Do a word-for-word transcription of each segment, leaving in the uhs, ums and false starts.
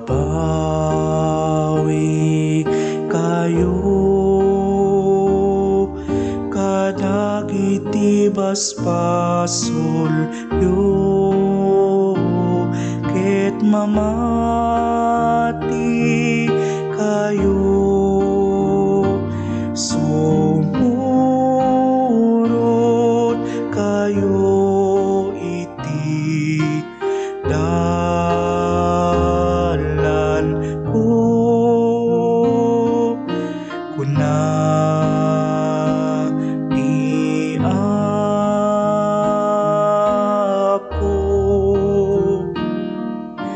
Bawi kayo kadagiti basbasolyo, ket mamati kayo, sumurot kayo iti dalanko, kuna ti Apo.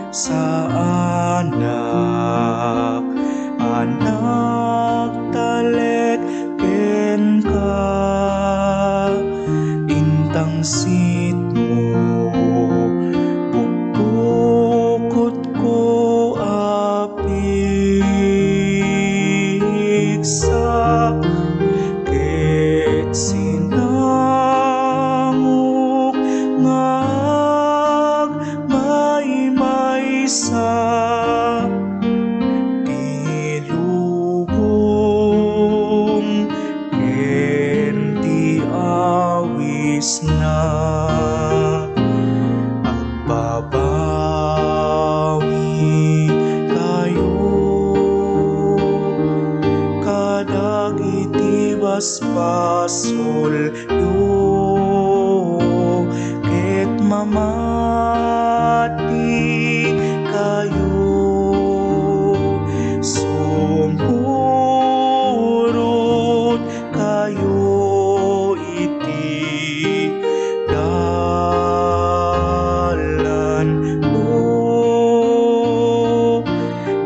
Saanak a nagtalek kenka, intangsitmo, bukbukotko a pigsa, ket sinangok nga agmaymaysa ti lubong ken ti awisna. Agbabawi kayo kadagiti basbasolyo, ket mamati kayo, sumurot kayo iti dalanko,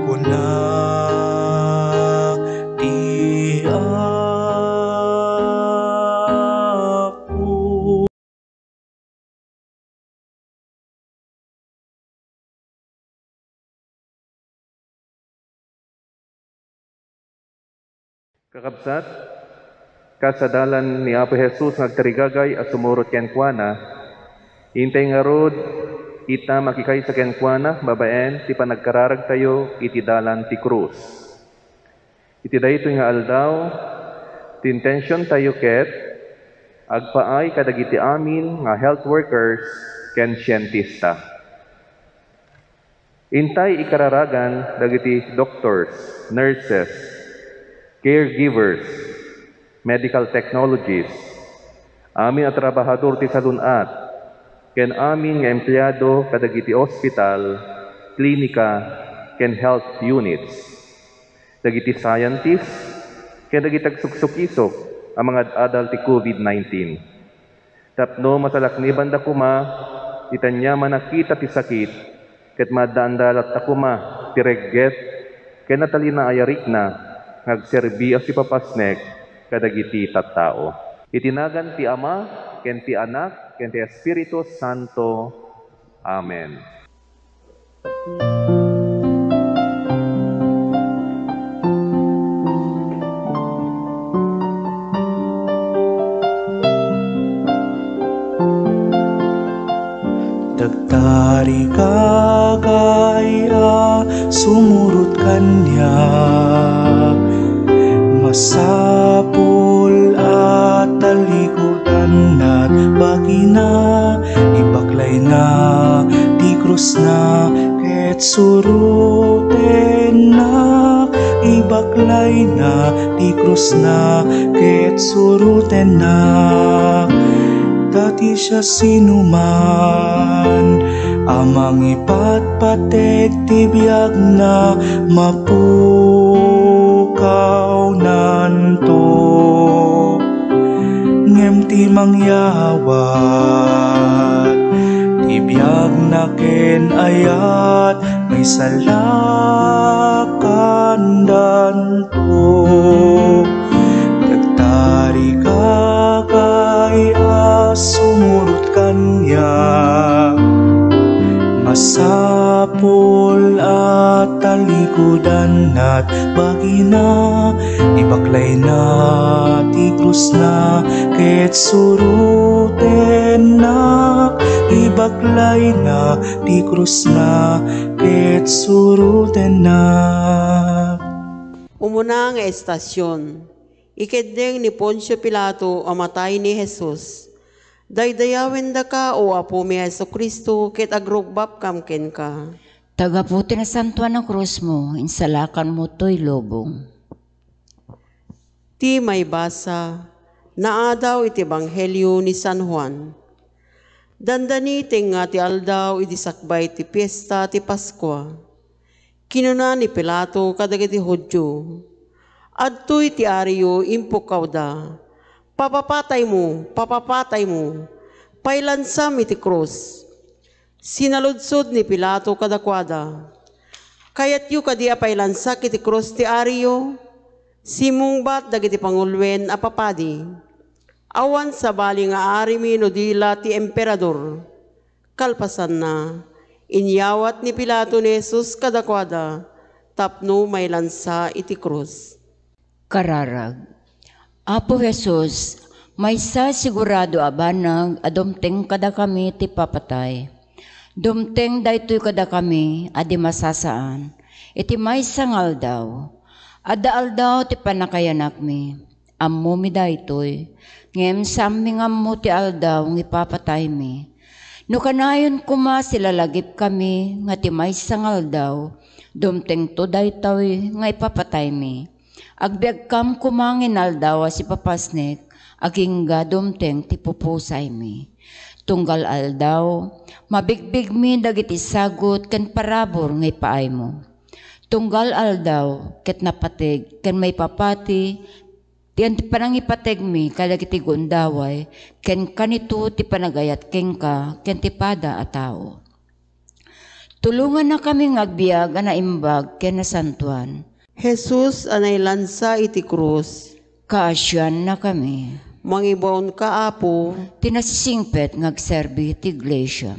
kuna ti Apo. Kakabsat, kas adalan ni Apo Jesus nga agtarigagay a sumurot kenkuana, intay ngarud ita makikaysa kenkuana babaen ti panagkararagtayo iti dalan ti krus. Iti daytoy nga aldaw, ti intentiontayo ket agpaay kadagiti amin nga health workers ken sientista. Intay ikararagan dagiti doctors, nurses, caregivers, medical technologists, amin a trabahador ti salun-at, ken amin nga empleado kadagiti ospital, klinika, ken health units, dagiti scientists, ken dagiti agsuksukisok a mangad-adal ti COVID nineteen. Tapno masalaknibanda koma iti aniaman a kita ti sakit, ket maaddaanda latta koma ti regget ken natalinaayarikna nga agserbi a sipapasnek kadagiti tattao. Iti nagan ti Ama, ken ti Anak, ken ti Espiritu Santo. Amen. Nagtarigagay a sumurot kaniak, masapul a talikudannak bagina, ibaklayna ti krusna ket surotennak, ibaklayna ti krusna ket surotennak. Ta ti siasinoman a mangipatpateg ti biagna, mapukawnanto. Ngem ti mangyawat ti biagna ken ayat, maisalakandanto. Nagtarigagay a sumurot kaniak, masapul a talikudannak bagina, ibaklayna ti krusna ket surotennak, Ibaklayna ti krusna ket surotenna. Umuna nga estasion, ikeddeng ni Poncio Pilato a matay ni Jesus. Daydayawendaka, O Apomi a Jesu-Cristo, ket agrukbabkam kenka. Tagapu ti nasantoan a krusmo, insalakanmo toy lubong. Ti maibasa, naadaw iti Ebanghelio ni San Juan. Dandani tengnga ti aldaw idi sakbay ti fiesta ti Paskua. Kinuna ni Pilato kadagiti Judio, "Adtoy ti ariyo," impukkawda. "Papapataymo! Papapataymo! Pailansam iti krus!" Sinaludsod ni Pilato kadakuada, "Kayatyo kadi a pailansak iti krus ti ariyo?" Simmungbat dagiti panguloen a papadi, "Awan sabali nga arimi no di la ti emperador." Kalpasanna, inyawat ni Pilato ni Jesus kadakuada tapno mailansa iti krus. Kararag. Apo Jesus, maysa sigurado a banag a dumteng kadakami ti papatay. Dumteng daytoy kadakami a di masasaan iti maysa nga aldaw. Adda aldaw ti pannakayanakmi. Ammomi daytoy, ngem saanmi nga ammo ti aldaw nga ipapataymi. No kanayon koma silalagipkami nga ti maysa nga aldaw, dumtengto daytoy nga ipapataymi. Agbiagkam koma nga inaldaw a sipapasnek, agingga dumteng ti pupusaymi. Tunggal aldaw, mabigbigmi dagiti sagut ken parabur nga ipaaymo. Tunggal aldaw, ket napateg ken maipapati ti panangipategmi kadagiti gundaway, ken kanito ti panagayat kenka ken ti pada a tao. Tulongannakami nga agbiag a naimbag ken nasantoan. Jesus a nailansa iti krus. Kaasiannakami. Mangibaonka, Apo. Ti nasisingpet nga agserbi ti Iglesia.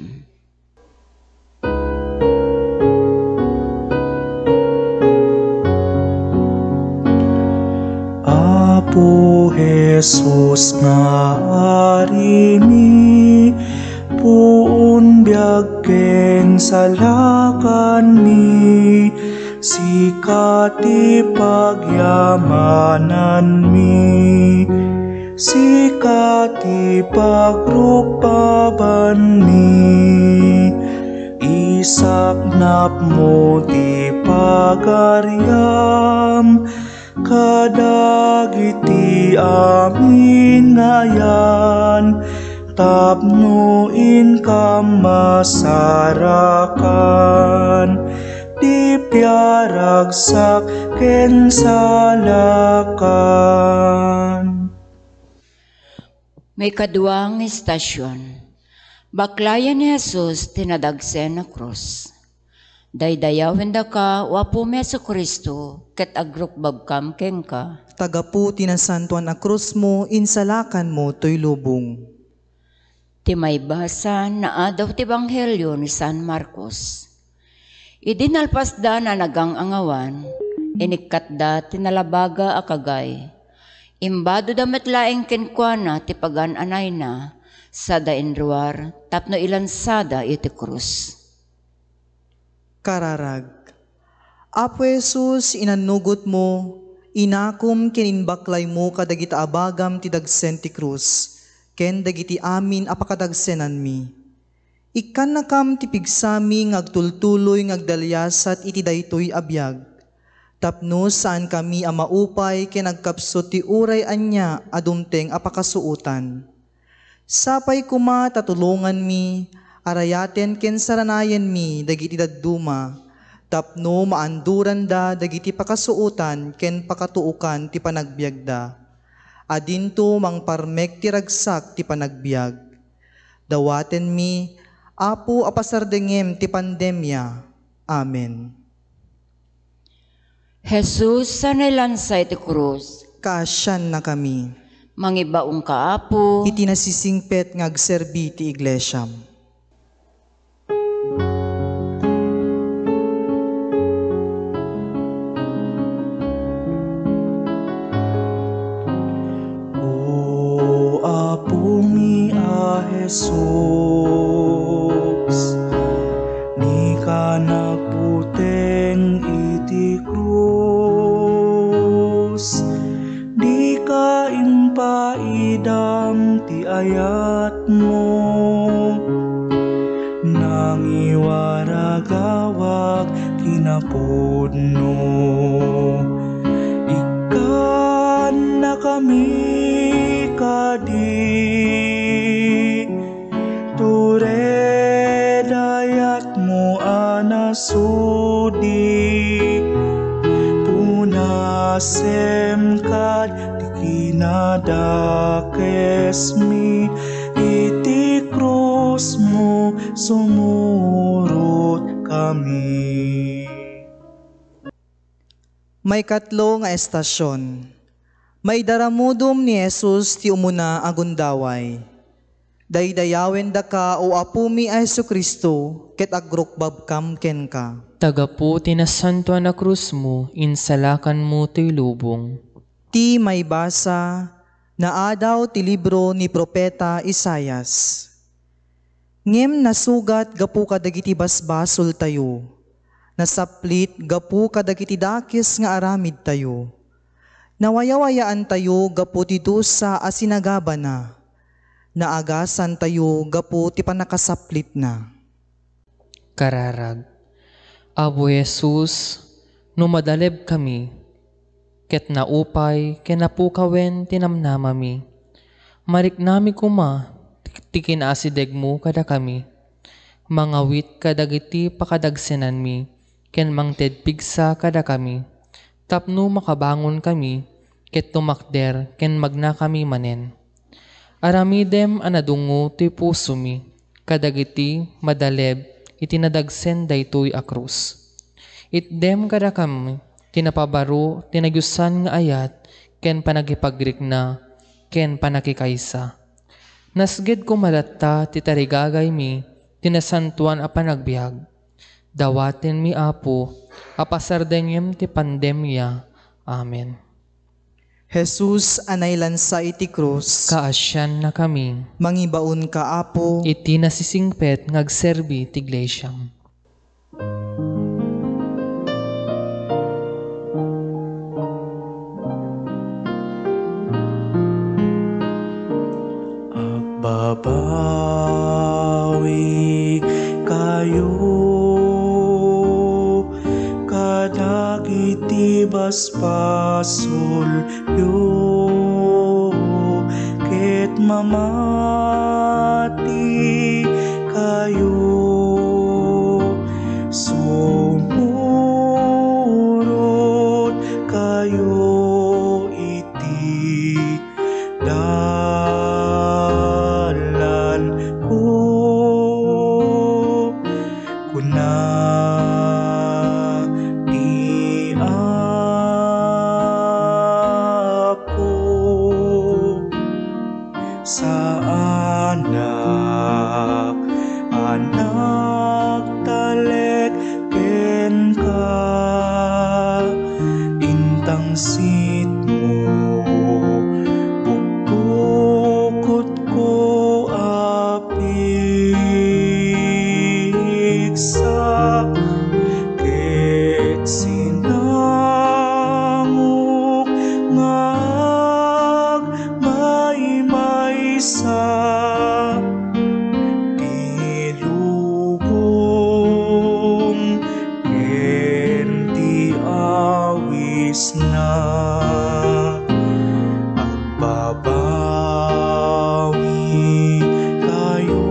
Apo Jesus nga Arimi, puon biag ken salakanmi, sika ti pagyamananmi, sika ti pagrukbabanmi, isaknapmo ti pagariam kadagiti amin nga ayan, tapno inkam masarakan ti piaragsak ken salakan. Maikadua nga istasion. Baklayan ni Jesus ti nadagsen a krus. Daydayawendaka, O Apomi Jesu-Cristo, ket agrukbabkam kenka. Tagapu ti nasantoan a krusmo, insalakanmo toy lubong. Ti maibasa, naadaw ti Ebanghelio ni San Marcos. Idi nalpasda a nagang-angawan, inikkatda ti nalabaga a kagay. Imbadoda met laeng kenkuana ti pagan-anayna, sada inruar tapno ilansada iti krus. Kararag. Apo Jesus, inannugotmo, inakom ken imbaklaymo kadagiti abagam ti dagsen ti krus, ken dagiti amin a pakadagsenanmi. Ikkannakam ti pigsami nga agtultuloy nga agdaliasat iti daytoy a biag, tapno saankami a maupay ken agkapsut ti uray ania a dumteng a pakasuotan. Sapay koma ta tulonganmi, arayaten ken saranayenmi dagiti dadduma, tapno maanduranda dagiti pakasuotan ken pakatuokan ti panagbiagda. Adinto mangparmek ti ragsak ti panagbiag. Dawatenmi, Apo, a pasardengem ti pandemia. Amen. Jesus a nailansa iti krus. Kaasiannakami. Mangibaonka, Apo. Iti nasisingpet nga agserbi ti Iglesiam. O Apomi a Jesus, Idam ti ayatmo, nangiwaragawak ti napudno. Ikkannakami kadi, tured ayatmo a nasudi. Punasem kad ti kinadakesmi, iti krusmo sumurotkami. Maikatlo nga estasion. Maidaramudom ni Jesus ti umuna a gundaway. Daydayawendaka, O Apomi a Jesu-Cristo, ket agrukbabkam kenka. Ta gapu ti nasantoan a krusmo, insalakanmo toy lubong. Ti maibasa, naadaw ti libro ni Profeta Isaias. Ngem nasugat gapu kadagiti basbasoltayo, nasaplit gapu kadagiti dakes nga aramidtayo. Nawayawayaantayo gapu ti dusa a sinagabana, naagasantayo gapu ti pannakasaplitna. Kararag. Apo Jesus, no madalebkami, ket naupay ken napukawen ti namnamami, mariknami koma ti, ti kinaasidegmo kadakami. Mangawit kadagiti pakadagsenanmi, ken mangted pigsa kadakami, tapno makabangonkami ket tumakder ken magnakami manen. Aramidem a nadungngo ti pusomi kadagiti madaleb iti nadagsen daytoy a krus. Itdem kadakami ti napabaro ti nayusan nga ayat ken panagipagrikna ken pannakikaysa. Nasged koma latta ti tarigagaymi ti nasantoan a panagbiag. Dawatenmi, Apo, a pasardengem ti pandemia. Amen. Jesus a nailansa iti krus, kaasiannakami. Mangibaonka, Apo, iti nasisingpet nga agserbi ti Iglesiam. Agbabawi kayo kadagiti basbasolyo, ket mamati kayo, sumurot kayo iti dalanko, kuna ti Apo. Saanak a nagtalek kenka, intangsitmo, pukpukotko a pigsa, ket sinangok nga agmaymaysa ti lubong ken ti awisna. Agbabawi kayo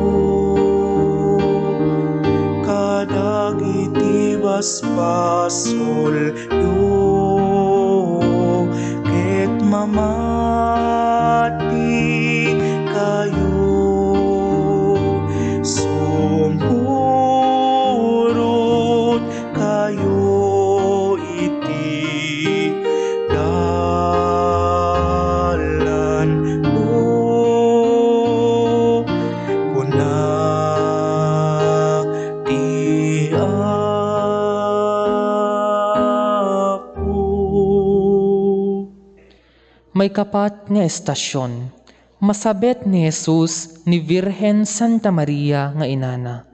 kadagiti basbasolyo, ket mamati kayo, sumurot kayo iti dalanko, kuna ti Apo. Maikapat nga estasion, masabet ni Jesus ni Birhen Santa Maria nga inana.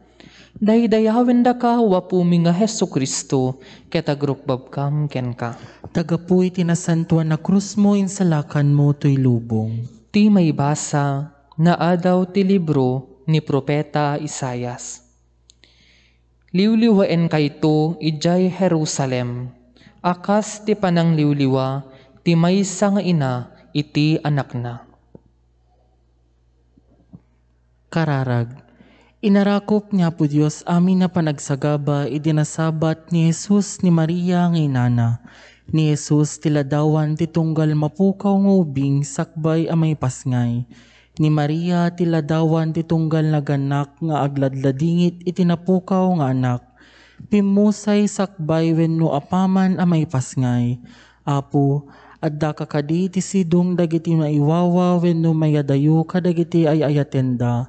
Daydayawendaka, O Apomi nga Jesu-Cristo, ket agrukbabkam kenka. Ta gapu iti nasantoan a krusmo, insalakanmo toy lubong. Ti maibasa nga adaw ti libro ni Profeta Isaias. Liwliwaenkayto idiay Jerusalem, a kas ti panangliwliwa ti maysa nga ina iti anakna. Kararag. Inarakop ni Apo Dios amin a panagsagaba idi nasabat ni Jesus ni Maria nga inana. Ni Jesus ti ladawan ti tunggal mapukaw nga ubing sakbay a maipasngay. Ni Maria ti ladawan ti tunggal nagannak nga agladladingit iti napukaw nga anak. Pimmusay sakbay wenno apaman a maipasngay. Apo, addaka kadi ti sidong dagiti maiwawa wenno mayadayo kadagiti ay-ayatenda.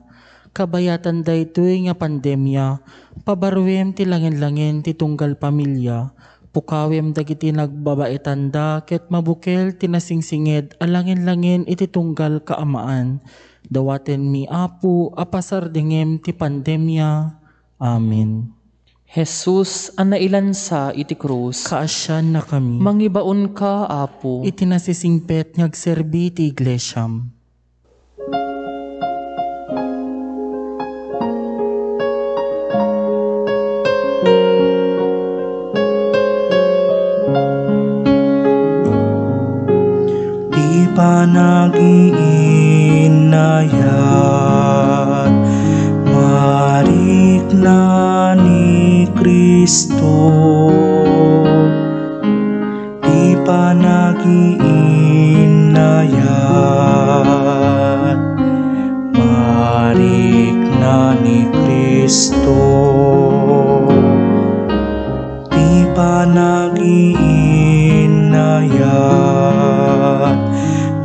Kabayatan daytoy nga pandemia, pabaruem ti langen-langen ti tunggal pamilia. Pukawem dagiti nagbabaetanda ket mabukel ti nasingsinged a langen-langen iti tunggal kaamaan. Dawatenmi, Apo, a pasardengem ti pandemia. Amen. Jesus a nailansa iti krus, kaasiannakami. Mangibaonka, Apo, iti nasisingpet nga agserbi ti iglesiam. Ti panagiinnayat, marikna ni Cristo. Ti panagiinnayat, marikna ni Cristo. Ti panagiinnayat,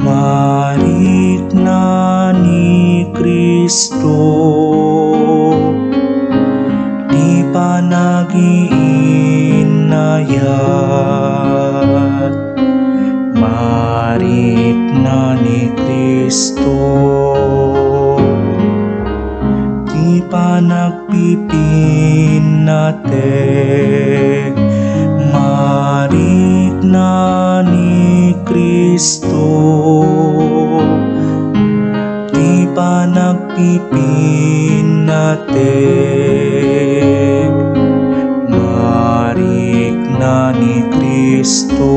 marikna ni Cristo. Ti panagiinnayat, marikna ni Cristo. Ti panagpipinnatek, marikna ni Cristo. Ti panagpipinnatek, marikna ni Cristo.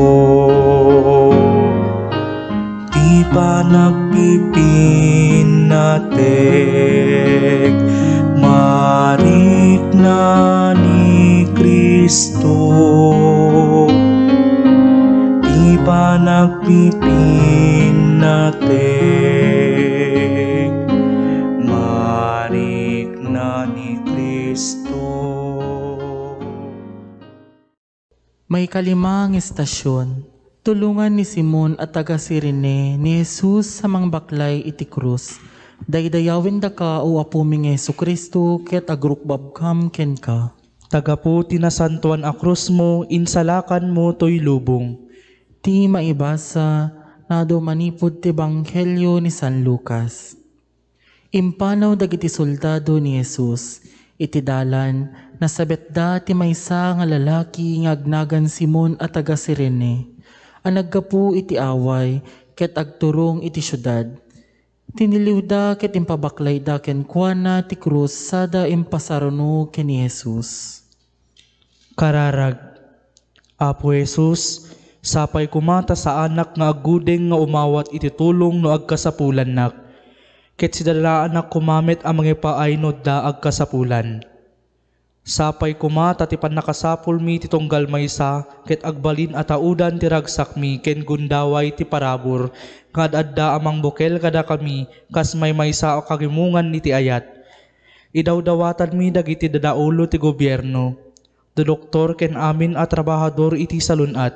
Ti panagpipinnatek, marikna ni Cristo. Ti panagpipinnatek, marikna ni Cristo. Maikalima nga istasion, tulongan ni Simon a taga Cirene ni Jesus a mangbaklay iti krus. Daydayawendaka, O Apomi nga Jesu-Cristo, ket agrukbabkam kenka. Ta gapu ti nasantoan a krusmo, insalakanmo toy lubong. Ti maibasa, adu manipud ti Ebanghelio ni San Lucas. Impanaw dagiti soldado ni Jesus. Iti dalan, nasabetda ti maysa nga lalaki nga agnagan Simon a taga Cirene, a naggapu iti away ket agturong iti siudad. Tiniliwda ket impabaklayda kenkuana ti krus sada impasaruno ken ni Jesus. Kararag. Apo Jesus, sapay koma ta saanak nga aggudeng nga umawat iti tulong no agkasapulannak, ket sidaraanak koma met a mangipaay no adda agkasapulan. Sapay koma ta ti pannakasapulmi ti tunggal maysa ket agbalin a taudan ti ragsakmi ken gundaway ti parabur nga ad-adda a mangbukel kadakami kas maymaysa a kagimongan iti ayat. Idawdawatanmi dagiti dadaulo ti gobierno, doktor ken amin a trabahador iti salun-at,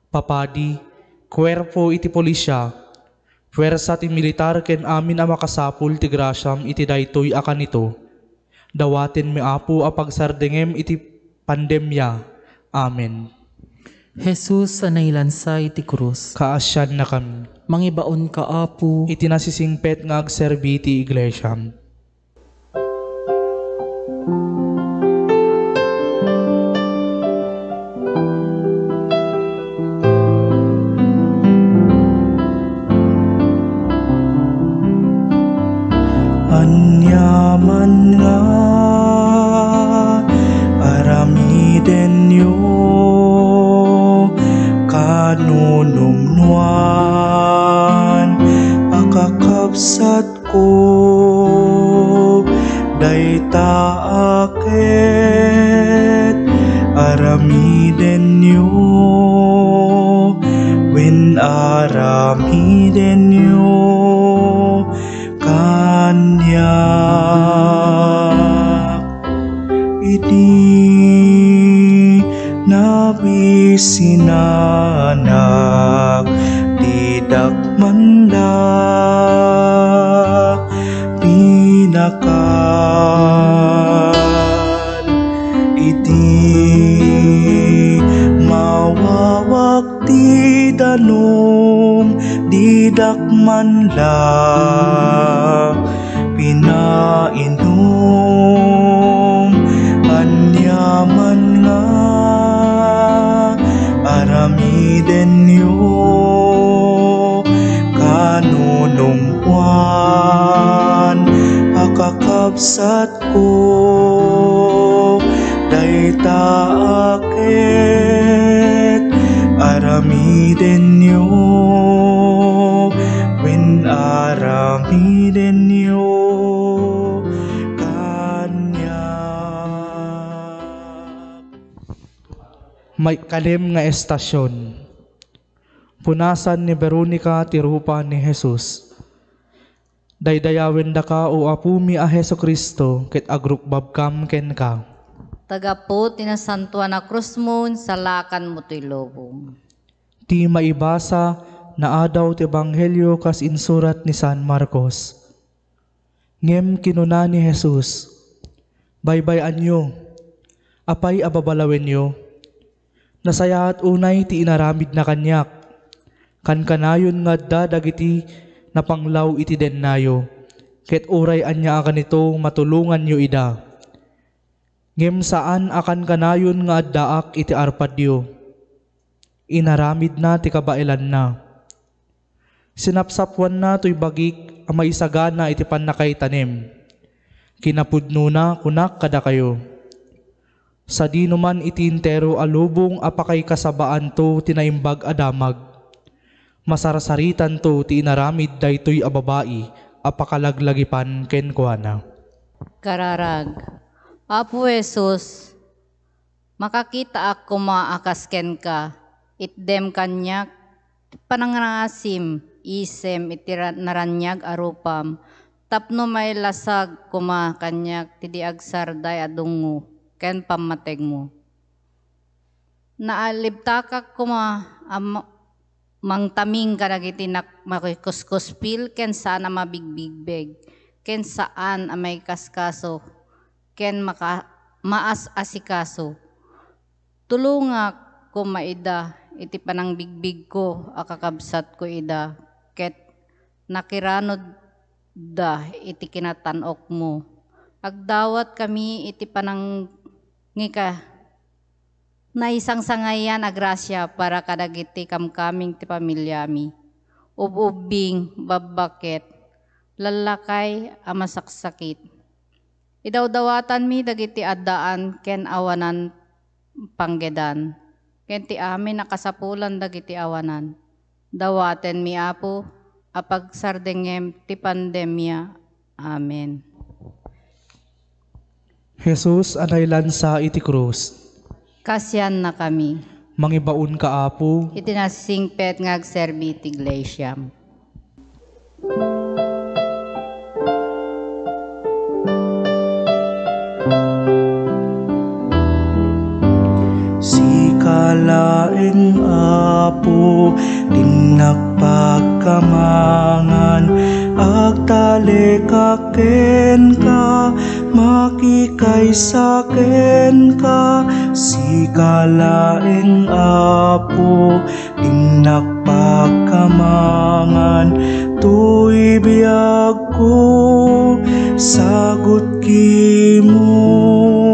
papadi, kuerpo iti polisia, puersa ti militar ken amin a makasapul ti grasiam iti daytoy a kanito. Dawatenmi, Apo, a pagsardengem iti pandemia. Amen. Jesus a nailansa iti krus. Kaasiannakami. Mangibaonka, Apo, iti nasisingpet nga agserbi ti iglesiam. Aniaman nga aramidenyo, kanunumnuan a kakabsatko, dayta a ket aramidenyo, wen aramidenyo kaniak. Idi nabisinnanak, didak man la pinakan. Idi mawawak ti danum, didak man la pinainum. Aniaman nga aramidenyo, kanunumnuan a kakabsatko, dayta a ket aramidenyo, wen aramidenyo kaniak. Maikalem nga estasion. Punasan ni Veronica ti rupa ni Jesus. Daydayawendaka, O Apomi a Jesu-Cristo, ket agrukbabkam kenka. Tagaput ti nasantoan a krusmo, insalakanmo toy lubong. Ti maibasa, naadaw ti Ebanghelio kas insurat ni San Marcos. Ngem kinuna ni Jesus, "Baybay-anyo, apay a babalawenyo? Nasayaat unay ti inaramidna kaniak. Kankanayon nga adda dagiti napanglaw iti dennayo, ket uray ania a kanito, matulonganyo ida. Ngem saan a kankanayon nga addaak iti arpadyo." Inaramidna ti kabaelanna. Sinapsapoanna toy bagik a maisagana iti pannakaitanem. Kinapudnona, kunak kadakayo, sadino man iti entero a lubong a pakaikasabaanto ti Naimbag a Damag, masarsaritanto ti inaramid daytoy a babai a pakalaglagipan kenkuana. Kararag. Apo Jesus, makakitaak koma a kas kenka, itdem kaniak ti panangnaasim, isem iti ra-, naraniag a rupam, tapno mailasag koma kaniak ti di agsarday a dungngo ken pammategmo. Naalibtakak koma a ma-, mangtaming kadagiti nak-, makikuskuspil ken saan a mabigbigbeg, ken saan a maikaskaso, ken maka-, maas-asikaso. Tulongak koma ida iti panangbigbigko a kakabsatko ida, ket nakiranudda iti kinatan-okmo. Agdawatkami iti panangika-, naisangsangayan a grasia para kadagiti kamkaming ti familiami. Ub-ubbing, babbaket, lallakay a masaksakit. Idawdawatanmi dagiti addaan ken awanan panggedan, ken ti amin a kasapulan dagiti awanan. Dawatenmi, Apo, a pagsardengngem ti pandemia. Amen. Jesus a nailansa iti krus. Kasiannakami. Mangibaonka, Apo. Iti nasingpet nga agserbi iti iglesiam. Sika laeng, Apo, ti nagpakamangan, agtalekak kenka, makikaysa kenka. Sika laeng, Apo, ti nagpakamangan, toy biagko, sagut kimong.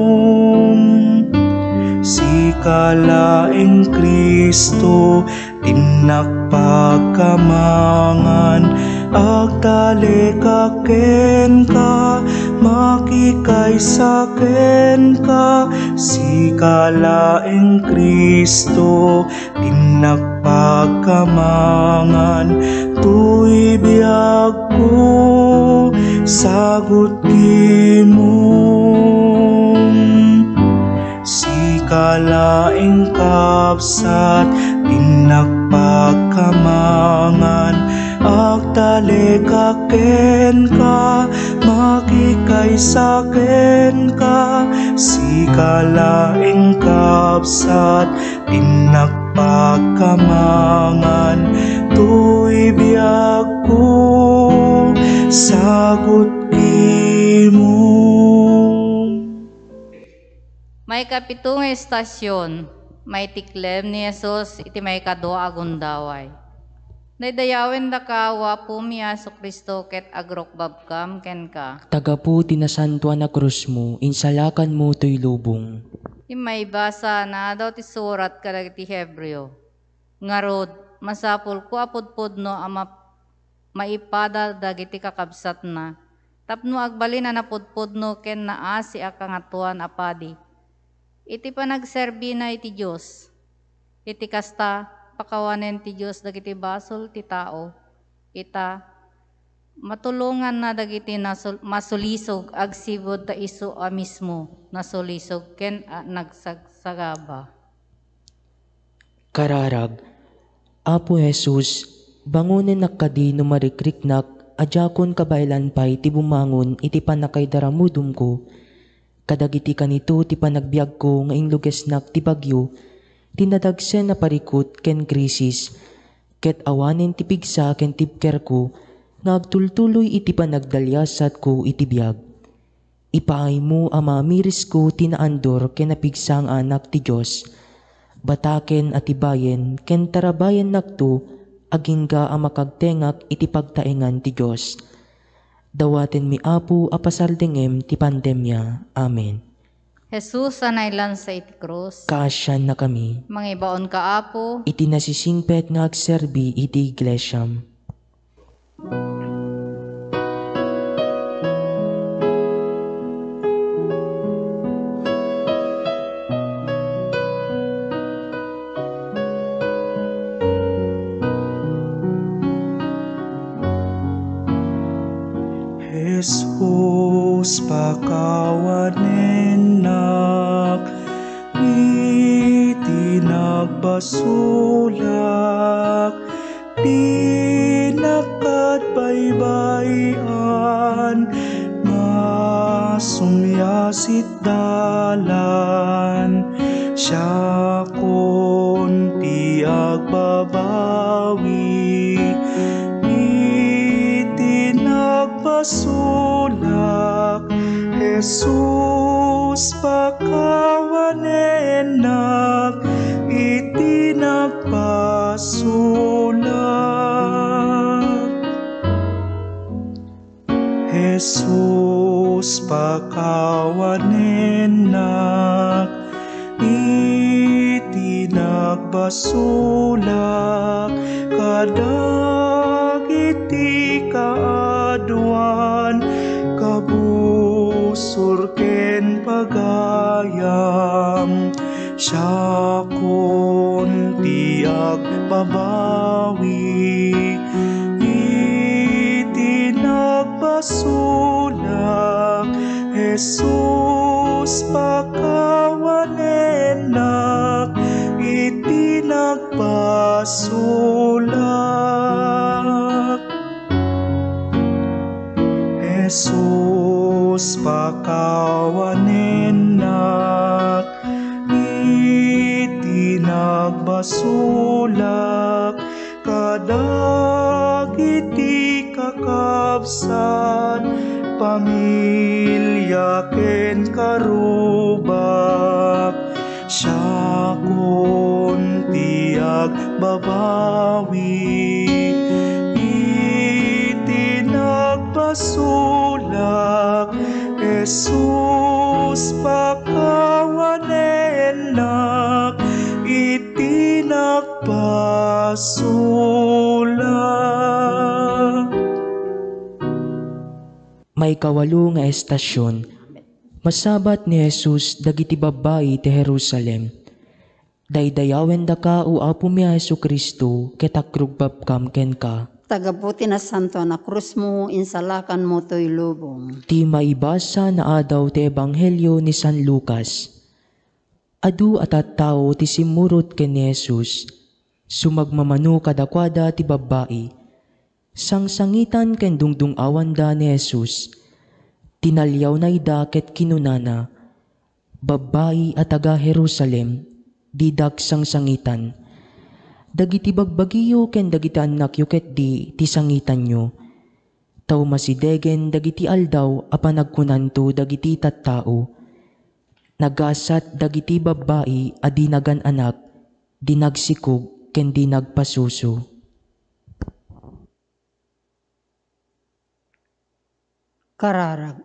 Sika laeng, Cristo, ti nagpakamangan, Agtalekak kenka, makikaysa kenka, sika laeng Cristo, ti nagpakamangan, tuy biagko, sagut kimong. Sika laeng kabsat, ti nagpakamangan, agtalekak kenka, makikaysa kenka, sika laeng kabsat, ti nagpakamangan, tuy biagko, sagut kimong. Maikapito nga istasion, maitiklem ni Jesus iti maikadua a gundaway. Daydayawendaka, O Apomi a Jesu-Cristo, ket agrukbabkam kenka. Ta gapu ti nasantoan a krusmo, insalakanmo toy lubong. Ti maibasa, naadaw ti surat kadagiti Hebreo. Ngarud, masapulko a pudpudno a map-, maipada dagiti kakabsatna, tapno agbalin a napudpudno ken naasi a Kangatoan a Padi iti panagserbina iti Dios. Iti kasta, pakawanen ti Dios dagiti basol ti tao. Ita, matulonganna dagiti nasul-, masulisog agsipud ta isu a mismo nasulisog ken a-, nagsagsagaba. Kararag. Apo Jesus, bangonennak kadi no marikriknak a diakon kabaelan pay ti bumangon iti pannakaidaramudomko. Kadagiti kanito ti panagbiagko nga inlugesnak ti bagyo, ti nadagsen a parikut ken krisis, ket awanen ti pigsa ken tibkerko nga agtultuloy iti panagdaliasatko iti biag. Ipaaymo a mamirisko ti naandur ken napigsa nga Anak ti Dios. Bataken a tibayen ken tarabayennakto agingga a makagtengak iti pagtaengan ti Dios. Dawatenmi, Apo, a pasardengem ti pandemia. Amen. Jesus a nailansa iti krus. Kaasiannakami. Mangibaonka, Apo. Iti nasisingpet nga agserbi iti iglesiam. Jesus, pakawanennak iti nagbasolak, pinakadbaybay-an nga sumiasit dalan, siakon ti agbabawi iti nagbasolak. Jesus, pakawanennak iti nagbasolak. Jesus, pakawanennak iti nagbasolak kadagiti kaaduan, kabusor ken pagayam. Siakon ti agbabawi iti nagbasolak. Jesus, pakawanennak iti nagbasolak. Jesus, pakawanennak iti nagbasolak kadagiti kakabsat, pamilia ken karubak. Siakon ti agbabawi iti nagbasolak. Jesus, pakawanennak iti nagbasolak. Maikawalo nga estasion, masabat ni Jesus dagiti babbai ti Jerusalem. Daydayawendaka, O Apomi a Jesu-Cristo, ket agrugbabkam kenka. Ta gapu ti nasantoan a krusmo, insalakanmo toy lubong. Ti maibasa nga adaw ti Ebanghelio ni San Lucas. Adu a tattao ti simmurot ken ni Jesus. Sumagmamano kadakuada ti babbai. Sangsangitan ken dungdung-awanda ni Jesus. Tinaliawna ida ket kinunana, "Babbai a taga-Jerusalem, didak sangsangitan. Dagiti bagbagiyo ken dagiti annakyo ketdi ti sangitanyo. Ta umasidegen dagiti aldaw a panagkunanto dagiti tattao, 'Nagasat dagiti babbai a di nagan-anak, di nagsikog, ken di nagpasuso.'" Kararag.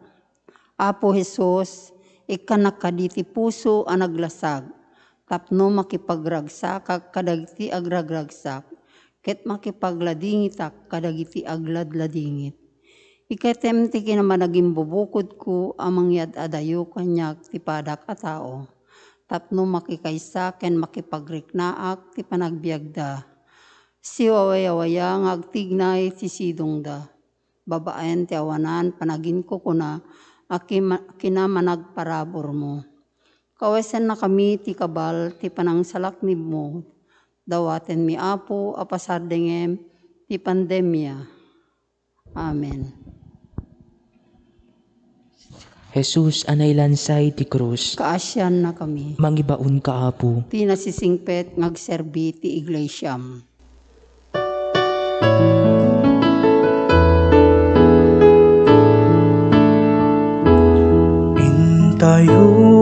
Apo Jesus, ikkanak kadi ti puso a naglasag, tapno makipagragsakak kadagiti agragragsak, ket makipagladingitak kadagiti agladladingit. Ikkatem ti kinamanagimbubukodko a mangyad-adayo kaniak ti padak a tao, tapno makikaysa ken makipagriknaak ti panagbiagda. Siwawayawaya nga agtignay ti sidongda, babaen ti awanan panaginkukuna a kima-, kinamanagparaburmo. Kawesennakami ti kabal ti panangsalaknibmo. Dawatenmi, Apo, a pasardengem ti pandemia. Amen. Jesus a nailansay ti krus. Kaasiannakami. Mangibaonka, Apo. Ti nasisingpet nga agserbi ti iglesiam. Intayon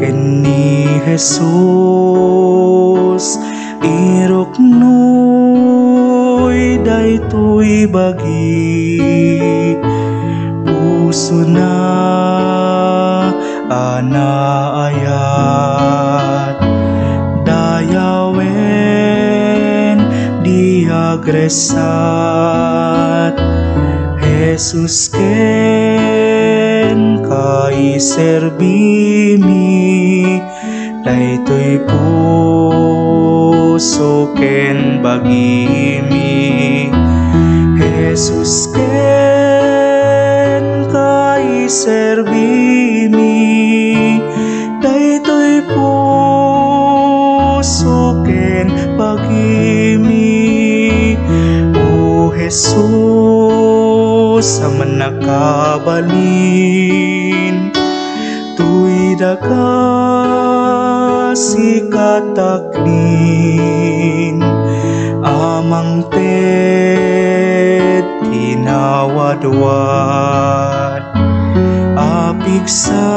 ken ni Jesus, iruknoy daytoy bagi, pusona a naayat, dayawen di agresat. Jesus, kenka iserbimi, daytoy puso ken bagimi. Jesus, kenka iserbimi, daytoy puso ken bagimi. O Jesus a mannakabalin, toy daga sika taknin a mangted ti nawadwad. Apigsa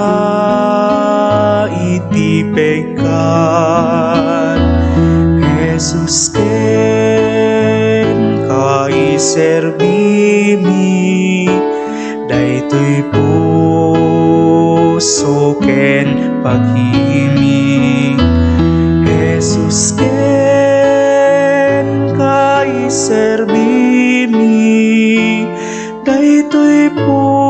iti pekkat, Jesus, kenka iserbimi, daytoy puso ken bagimi. Jesus, kenka iserbimi, daytoy puso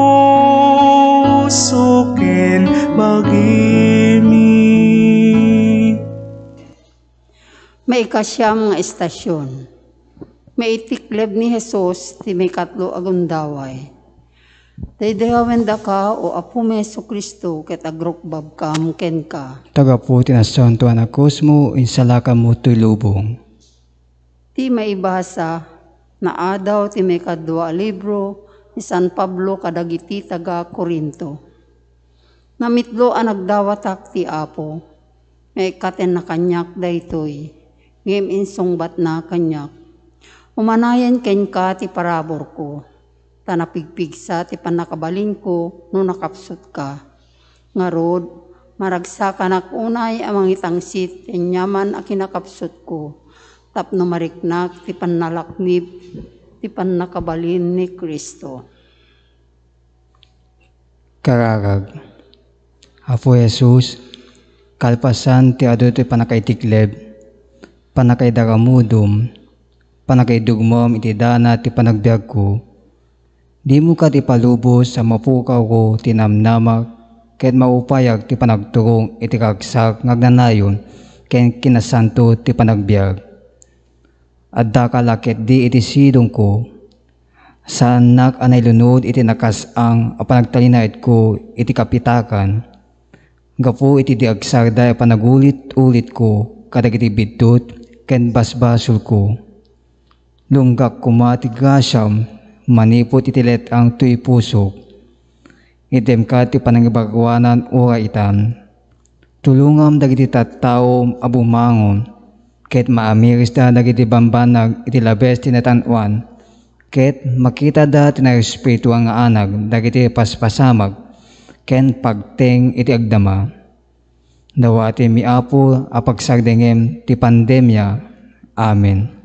ken bagimi. Maikasiam nga estasion. Maitikleb ni Jesus ti maikatlo a gundaway. Daydayawendaka, O Apomi Jesu-Cristo, ket agrukbabkam kenka. Ta gapu ti nasantoan a krusmo, insalakanmo toy lubong. Ti maibasa, naadaw ti maikadua a libro ni San Pablo kadagiti taga-Corinto. Namitlo a nagdawatak ti Apo, nga ikkatenna kaniak daytoy, ngem insungbatna kaniak, "Umanayen kenka ti paraburko, ta napigpigsa ti pannakabalinko no nakapsutka. Ngarud, maragsakanak unay a mangitangsit ti aniaman a kinakapsutko, tapno mariknak ti pannalaknib ti pannakabalin ni Cristo." Kararag. Apo Jesus, kalpasan ti adu ti pannakaitikleb, pannakaidaramudom, pannakaidugmom iti dana ti panagbiagko, Dimo kadi ipalubos a mapukawko ti namnamak ket maupayak ti panagturong iti karagsak nga agnanayon ken kinasanto ti panagbiag. Addaka la ketdi iti sidongko. Saannak a nailunod iti nakas-ang a panagtalinaedko iti kapitakan. Gapu iti di agsarday a panagulit-ulitko kadagiti biddut ken basbasolko. Lumgak koma ti grasiam manipud iti let-ang toy pusok. Itdemka ti panangibaruanan uray itan. Tulongam dagiti tattaom a bumangon ket maamirisda dagiti bambanag iti labes ti natan-uan, ket makitada ti nairespirituan nga anag dagiti paspasamak ken pagteng iti agdama. Dawatenmi, Apo, a pagsardengem ti pandemia. Amen.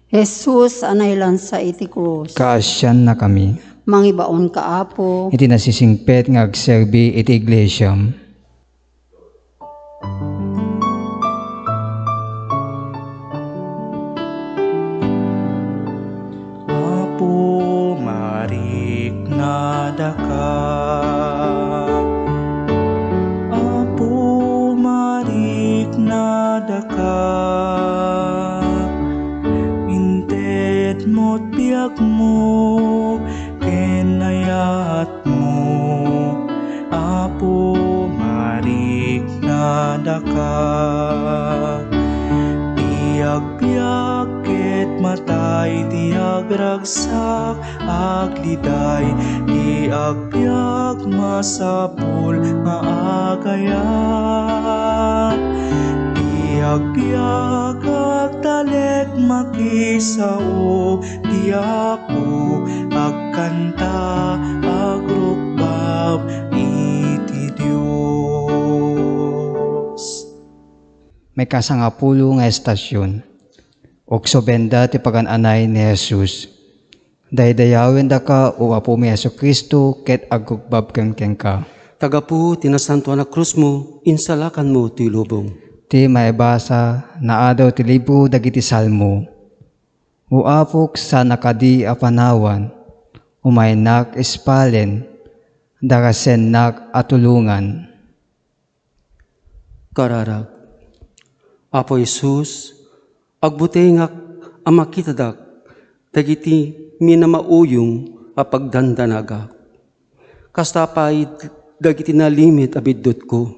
Jesus a nailansa iti krus. Kaasiannakami. Mangibaonka, Apo. Iti nasisingpet nga agserbi iti iglesiam. Apo, mariknadaka. Apo, mariknadaka. Intedmo't biagmo ken ayatmo, Apo, mariknadaka. Ti agbiag ket matay, ti agragsak agliday, ti agbiag masapul nga agayat. Ti agbiag agtalek makisao, ti Apo agkanta agrukbab iti Dios. Maikasangapulo nga estasion. Ugsubenda ti pagan-anay ni Jesus. Daydayawendaka, O Apomi Jesu-Cristo, ket agrukbabken kenka. Ta gapu ti nasantoan a krusmo, insalakanmo toy lubong. Ti maibasa nga adaw ti libro dagiti Salmo. O Apok, saan a kadi a panawan, umaynak ispalen, darasennak a tulongan. Kararag. Apo Jesus, agbutengak a makitadak dagiti minamauyong a pagdandanagak. Kasta pay dagiti nalimit a biddutko.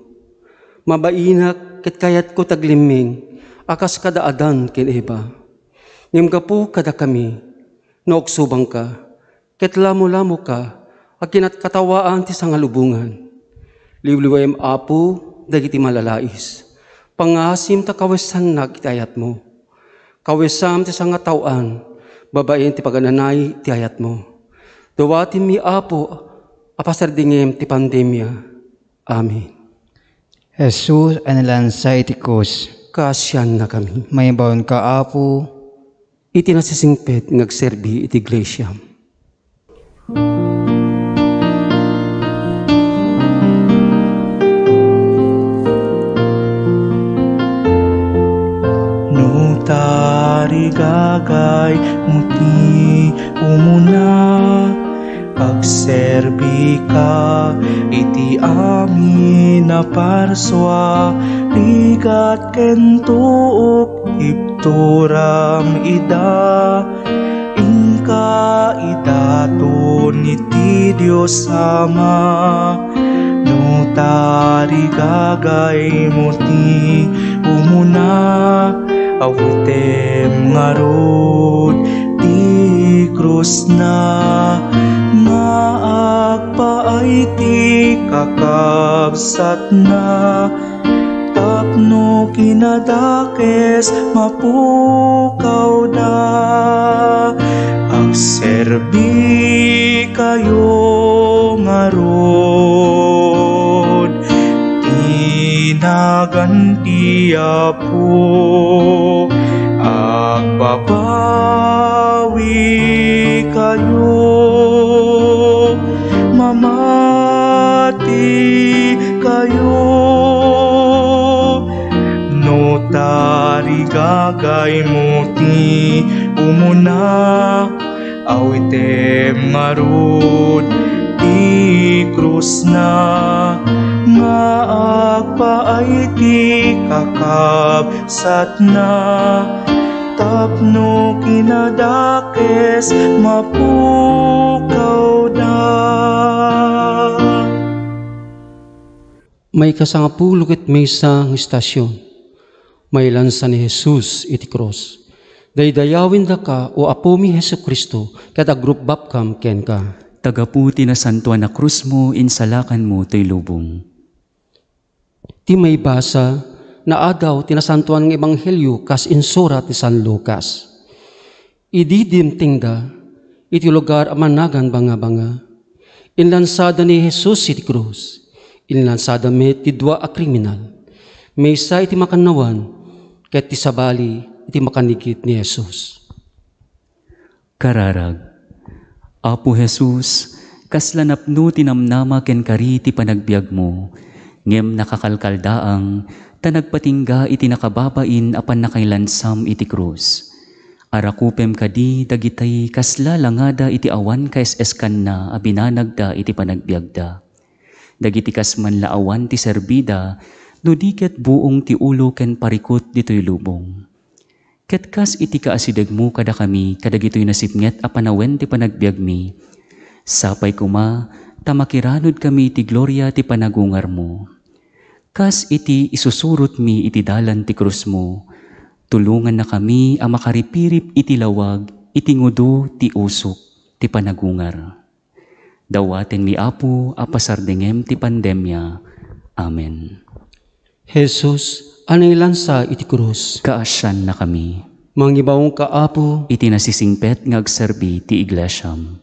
Mabainak ket kayatko ti aglimming a kas kada Adan ken Eva. Ngem gapu kadakami, nauksobanka, ket lamolamoka a kinatkatawaan ti sangalubongan. Liwliwaem, Apo, dagiti malalais. Pangasim ta kawesannak iti ayatmo. Kawesam ti sangataw-an babaen ti pagan-anay ti ayatmo. Dawatenmi, Apo, a pasardengem ti pandemia. Amen. Jesus a nailansa iti krus. Kaasiannakami. Mangibaonka, Apo. Iti nasisingpet nga agserbi iti iglesia. No tarigagaymo ti umuna, agserbika iti amin a parsua, rigat ken tuok, ibturam ida, inka idaton iti Dios Ama. No tarigagaymo ti umuna, awitem ngarud ti krusna, nga agpaay ti kakabsatna, tapno kinadakes mapukawda. Agserbikayo ngarud ti nagan ti Apo. Agbabawi kayo, mamati kayo, no tarigagaymo ti umuna, Awitem ngarud ti krusna nga agpaay ti kakabsatna tapno kinadakes mapukawda. Maikasangapulo ket maysa nga estasion. Mailansa ni Jesus iti krus. Daydayawendaka, O Apomi Jesu-Cristo, ket agrupbabkam kenka. Ta gapu ti nasantoan a krusmo, insalakanmo toy lubong. Ti maibasa, naadaw ti nasantoan nga ebanghelio kas insura ti San Lucas. Idi dimtengda iti lugar a managan Banga-banga, inlansada ni Jesus iti krus. Inlansada met ti dua a kriminal, maysa iti makannawan ket ti sabali iti makanigit ni Jesus. Kararag. Apo Jesus, kasla napno ti namnama ken kari ti panagbiagmo, ngem nakakalkaldaang ta nagpatingga iti nakababain a pannakailansam iti krus. Arakupem kadi dagiti kasla langada iti awan kaes-eskanna a binanagda iti panagbiagda. Dagiti kas man la awan ti serbida, no di ket buong ti ulo ken parikut ditoy lubong. Ket kas iti kaasidegmo kadakami kadagitoy nasipnget a panawen ti panagbiagmi, sapay koma ta makiranudkami iti gloria ti panagungarmo. Kas iti isusurotmi iti dalan ti krusmo, tulongannakami a makaripirip iti lawag iti ngudo ti usok ti panagungar. Dawatenmi, Apo, a pasardengem ti pandemia. Amen. Jesus a nailansa iti krus. Kaasiannakami. Mangibaonka, Apo. Iti nasisingpet nga agserbi ti iglesiam.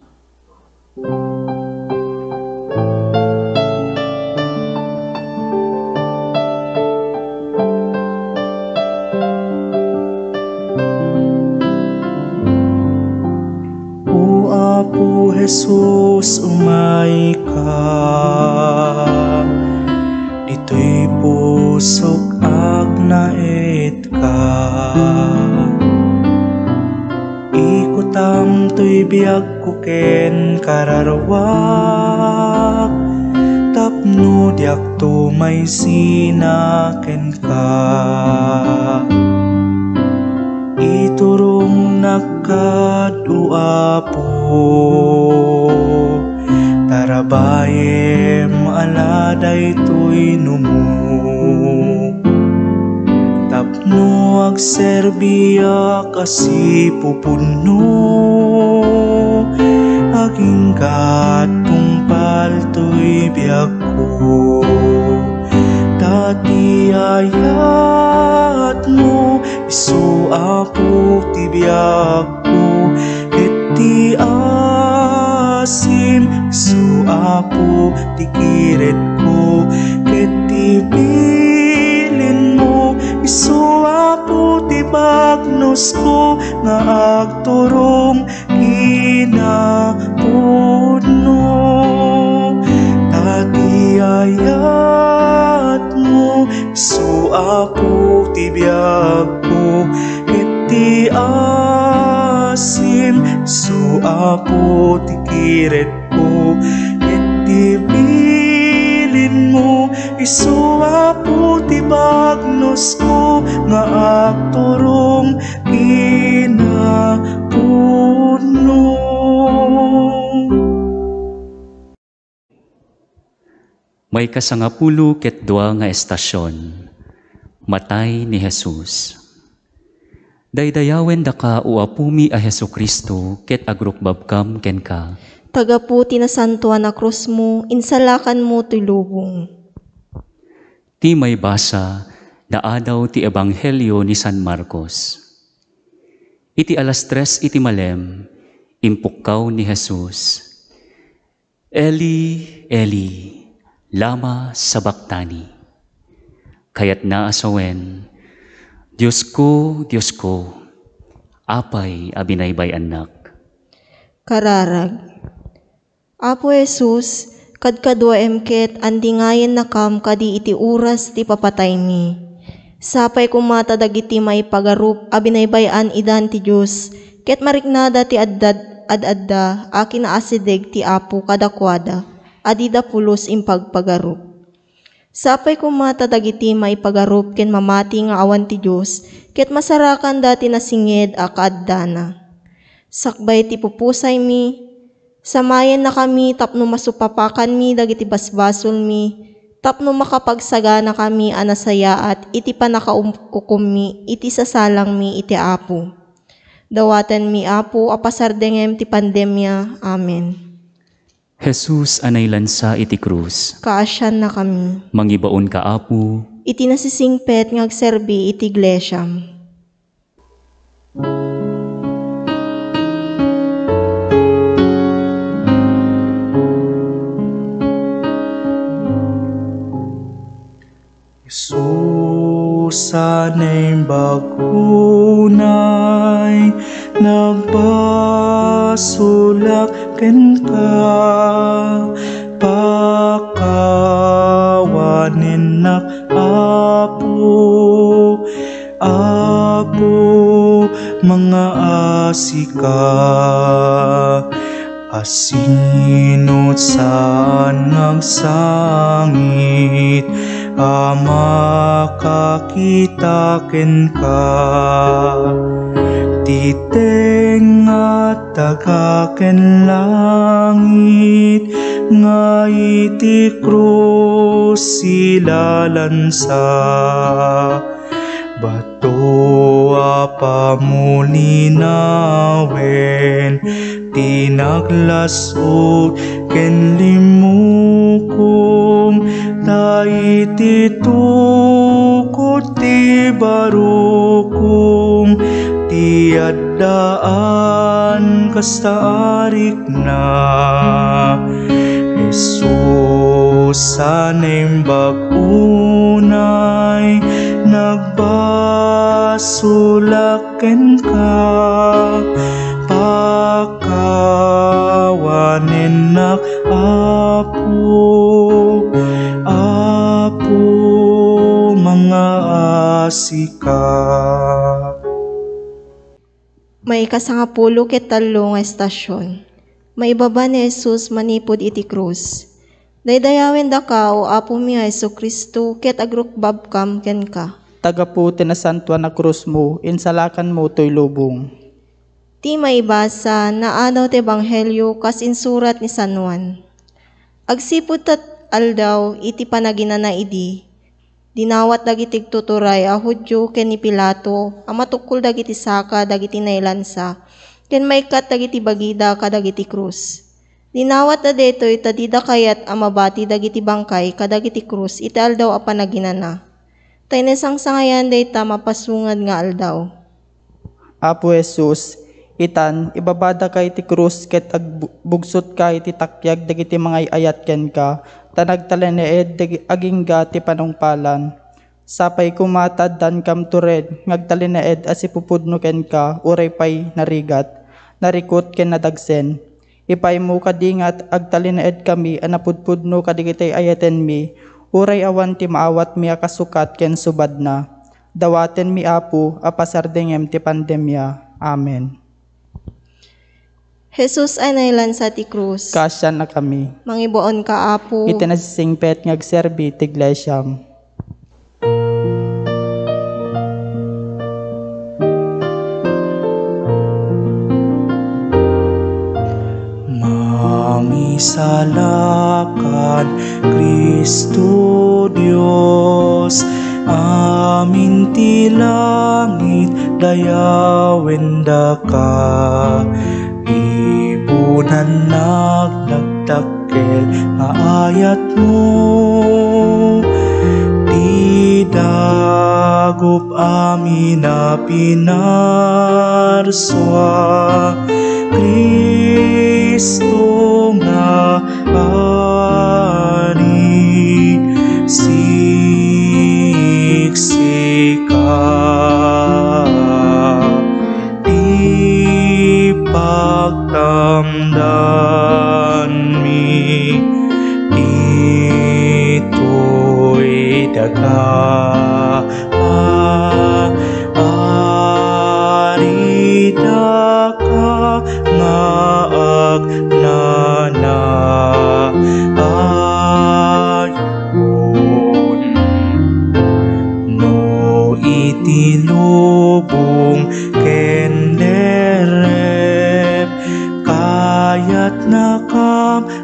O Apo Jesus, umayka. Ditoy pusok agnaetka. Ikutam toy biagko ken kararwak, tapno diakto maisina kenka. Iturongnak kad, O Apo, tarabayem a la daytoy numo. Tapno agserbiak a sipupunno, agingga't tungpal toy biagko. Ta ti ayatmo, isu Apo ti biagko, ket ti asim, isu Apo ti kiretko, ket ti bilinmo, isu Apo ti bagnosko nga agturong kinapudno. Ta ti ayatmo, isu Apo ti biagko, ket ti asim, isu Apo ti kiretko, ket ti bilinmo, isu Apo ti bagnosko nga agturong kinapudno. Maikasangapulo ket dua nga estasion. Matay ni Jesus. Daydayawendaka, O Apomi a Jesu-Cristo, ket agrukbabkam kenka. Ta gapu ti nasantoan a krusmo, insalakanmo toy lubong. Ti maibasa, naadaw ti Ebanghelio ni San Marcos. Iti alas tres iti malem, impukkaw ni Jesus, "Eli, Eli, lama sabachthani?" Kayatna a sawen, "Diosko, Diosko, apay a binaybay-annak?" Kararag. Apo Jesus, kadkaduaem ket andingayennakam kadi iti oras ti ipapataymi. Sapay koma ta dagiti maipagarup a binaybay-an idan ti Dios, ket mariknada ti addad-, ad-adda a kinaasideg ti Apo kadakuada a dida pulos impagpagarup. Sapay koma ta dagiti maipagarup ken mamati nga awan ti Dios ket masarakanda ti nasinged a kaaddana. Sakbay ti pupusaymi, samayennakami tapno masupapakanmi dagiti basbasolmi, tapno makapagsaganakami a nasayaat iti pannakakukommi iti sasalangmi iti Apo. Dawatenmi, Apo, a pasardengem ti pandemia. Amen. Jesus a nailansa iti krus. Kaasiannakami. Mangibaonka, Apo. Iti nasisingpet nga agserbi iti iglesiam. Jesus a naimbag unay, nagbasolak kenka, pakawanennak, Apo, Apo, mangaasika. Asino saan nga agsangit a makakita kenka? Ti tengnga taga ken langit nga iti krus ilalansa. Bato a pamulinawen ti naglas-od ken limmukong, ta iti tukod ti barukom ti addaan kasta arikna. Jesus a naimbag unay, nagbasolak kenka, pakawanennak, Apo, Apo, mangaasika. Maikasangapulo ket tallo nga estasion. Maibaba ni Jesus manipud iti krus. Daydayawendaka, O Apomi a Jesu-Cristo, ket agrukbabkam kenka. Ta gapu ti nasantoan a krusmo, insalakanmo toy lubong. Ti maibasa, naadaw ti Ebanghelio kas insurat ni San Juan. Agsipud ta aldaw iti panaginana idi, dinawat dagiti agtuturay a Judio ken ni Pilato a matukkol dagiti saka dagiti nailansa ken maikkat dagiti bagida kadagiti krus. Dinawatda daytoy ta dida kayat a mabati dagiti bangkay kadagiti krus iti aldaw a panaginana. Ta inangsangsangayan dayta mapasungad nga aldaw. Apo Jesus, itan, ibabadaka iti krus ket agbugsotka iti takyag dagiti mangay-ayat kenka, ta nagtalinaed dagi-, agingga ti panungpalan. Sapay koma ta addankamto red nga agtalinaed a sipupudno kenka uray pay narigat, narikut ken nadagsen. Ipaymo kadi nga agtalinaedkami a napudpudno kadagiti ayatenmi, uray awan ti maawatmi a kasukat ken subadna. Dawatenmi, Apo, a pasardengem ti pandemia. Amen. Jesus a nailansa ti krus. Kaasiannakami. Mangibaonka, Apo. Iti nasisingpet nga agserbi ti iglesiam. Mangisalakan, Cristo Dios, amin ti langit, dayawendaka. Ibunan nagdagdagkel nga ayatmo, ti dagup amin a pinarsua, Cristo nga Ari, siksika ti pagtamdanmi, ditoy daga a, Ari daka nga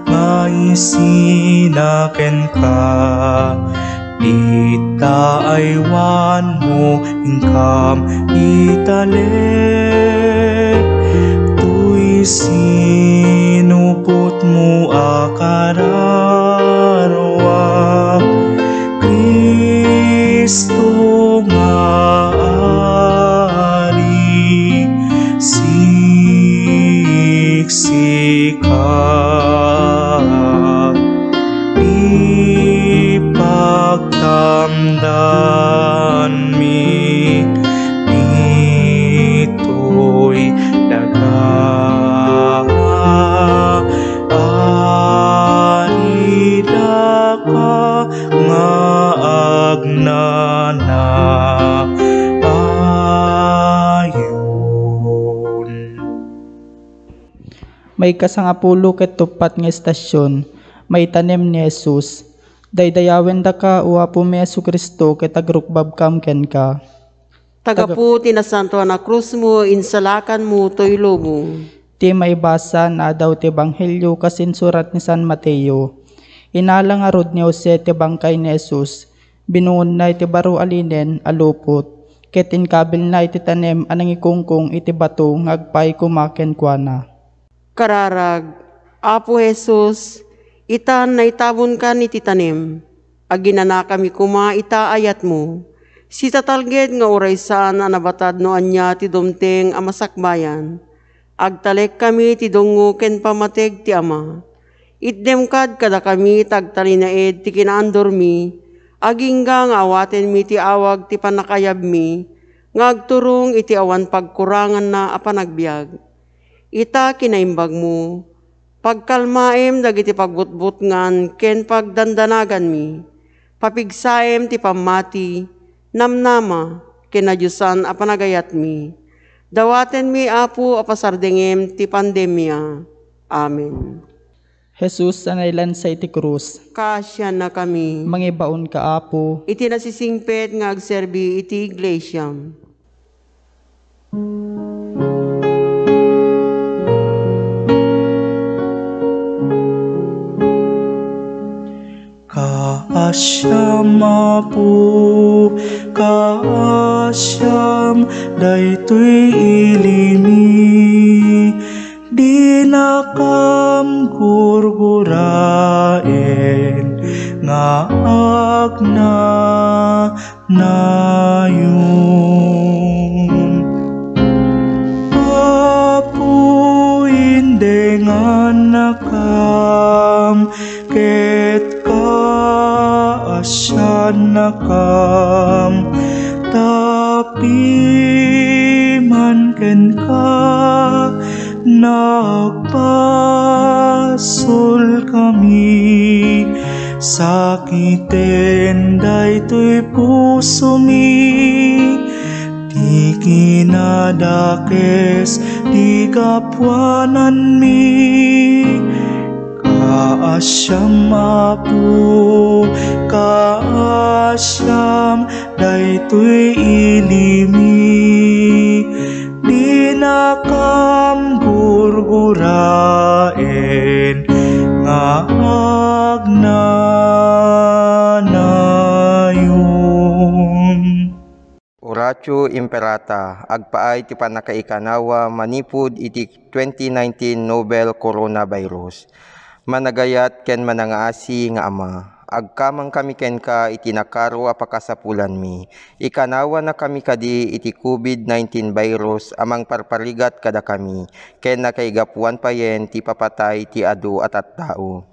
nga isina kenka, dita aywanmo inkam italek. Toy sinupotmo a kararua, Cristo nga Ari, siksika ipagtamdanmi ditoy daga. Ari daka nga agnanayon. Maikasangapulo ket uppat nga estasion, maitanem ni Jesus. Daydayawendaka, O Apomi Jesu-Cristo, ket agrukbabkam kenka. Tagapu ti nasantoan a krusmo, insalakanmo toy lubong. Ti maibasa nga adaw ti Ebanghelio kas insurat ni San Mateo. Inala ngarud ni Jose ti bangkay ni Jesus. Binungonna iti baro a linen a lupot, ket inkabilna iti tanem a nangikungkong iti bato nga agpaay koma kenkuana. Kararag, Apo Jesus, itan naitabonkan iti tanem. Aginanakami koma ita ayatmo. Sitatalged nga uray saan a nabatad no ania ti dumteng a masakbayan. Agtalekkami ti dungngo ken pammateg ti Ama. Itdem kad kadakami ta agtalinaed ti kinaandormi, agingga nga awatenmi ti awag ti pannakayabmi, nga agturong iti awan pagkuranganna a panagbiag. Ita kinaimbagmo, pagkalmaem dagiti pagbutbutngan ken pagdandanaganmi. Papigsaem ti pammati, namnama, ken nadiosan a panagayatmi. Dawatenmi, Apo, a pasardengem ti pandemia. Amen. Jesus a nailansa iti krus. Kaasiannakami. Mangibaonka, Apo. Iti nasisingpet nga agserbi iti iglesia. Kaasiam, Apo, kaasiam daytoy ilimi. Dinakam gurguraen nga agnanayon. Apo, indengannakam ket kaasiannakam, ta piman kenka nagbasolkami. Sakiten daytoy pusomi, ti kinadakes ti gapuananmi. Kaasiam, Apo, kaasiam daytoy ilimi. Dinakam gurguraen nga agnanayon. Oratio Imperata, agpaay ti pannakaikanawa manipud iti twenty nineteen novel coronavirus. Managayat ken manangaasi nga Ama, agkamangkami kenka iti nakaro a pakasapulanmi. Ikanawanakami kadi iti covid nineteen virus a mangparparigat kadakami, ken nakaigapuan payen ti papatay ti adu a tattao.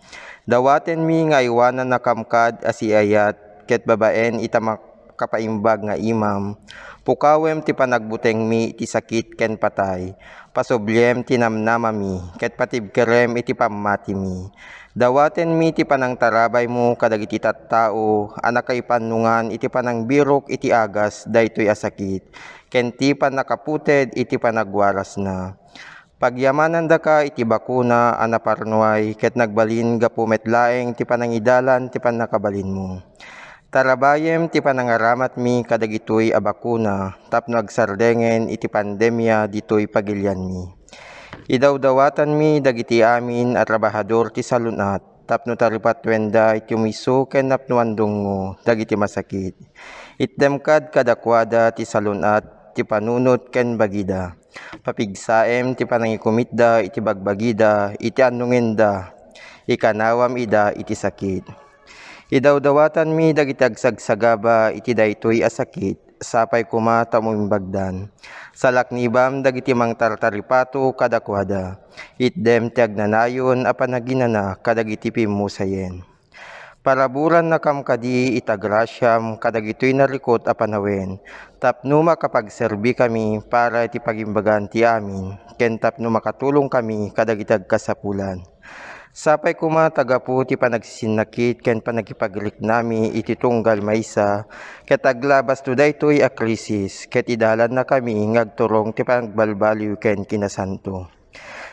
Dawatenmi nga aywanannakam kad a siayat ket babaen ita mak-, kapaimbag nga imam, pukawem ti panagbutengmi iti sakit ken patay. Pasubliem ti namnamami, ket patibkerem iti pammatimi. Dawatenmi ti panangtarabaymo kadagiti tattao a nakaipannongan iti panangbirok iti agas daytoy a sakit, ken ti pannakaputed iti panagwarasna. Pagyamanandaka iti bakuna a naparnuay ket nagbalin gapu met laeng ti panangidalan ti pannakabalinmo. Tarabayem ti panangaramatmi kadagitoy a bakuna tapno agsardengen iti pandemia ditoy pagilianmi. Idawdawatanmi dagiti amin a trabahador ti salun-at tapno taripatuenda iti umiso ken napnoan dungngo dagiti masakit. Itdem kad kadakuada ti salun-at ti panunot ken bagida. Papigsaem ti panangikumitda iti bagbagida iti annongenda. Ikanawam ida iti sakit. Idawdawatanmi dagiti agsagsagaba iti daytoy a sakit, sapay koma ta umimbagdan. Salaknibam dagiti mangtartaripato kadakuada. Itdem ti agnanayon a panaginana kadagiti pimmusayen. Paraburannakam kadi ita grasiam kadagitoy narikut a panawen, tapno makapagserbikami para iti pagimbagan ti amin, ken tapno makatulongkami kadagiti agkasapulan. Sapay koma ta gapu ti panagsisinnakit ken pannakipagriknami iti tunggal maysa, ket aglabasto daytoy a krisis, ket idalannakami nga agturong ti panagbalbaliw ken kinasanto.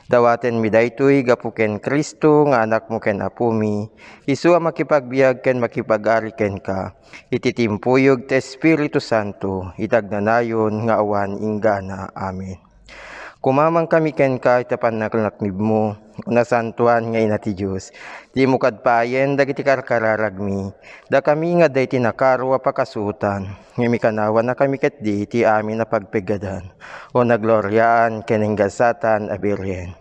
Dawatenmi daytoy gapu ken Cristo nga Anakmo ken Apomi, isu a makipagbiag ken makipag-ari kenka, iti timpuyog ti Espiritu Santo, iti agnanayon nga awan inggana. Amen. Kumamangkami kenka iti pannaknaknibmo, nasantoan nga Ina ti Dios. Dimo kad paayen dagiti karkararagmi, dakami nga adda iti nakaro a pakasuotan, ngem ikanawannakami ketdi iti amin a pagpeggadan. O nagloriaan ken inggasatan a Birhen.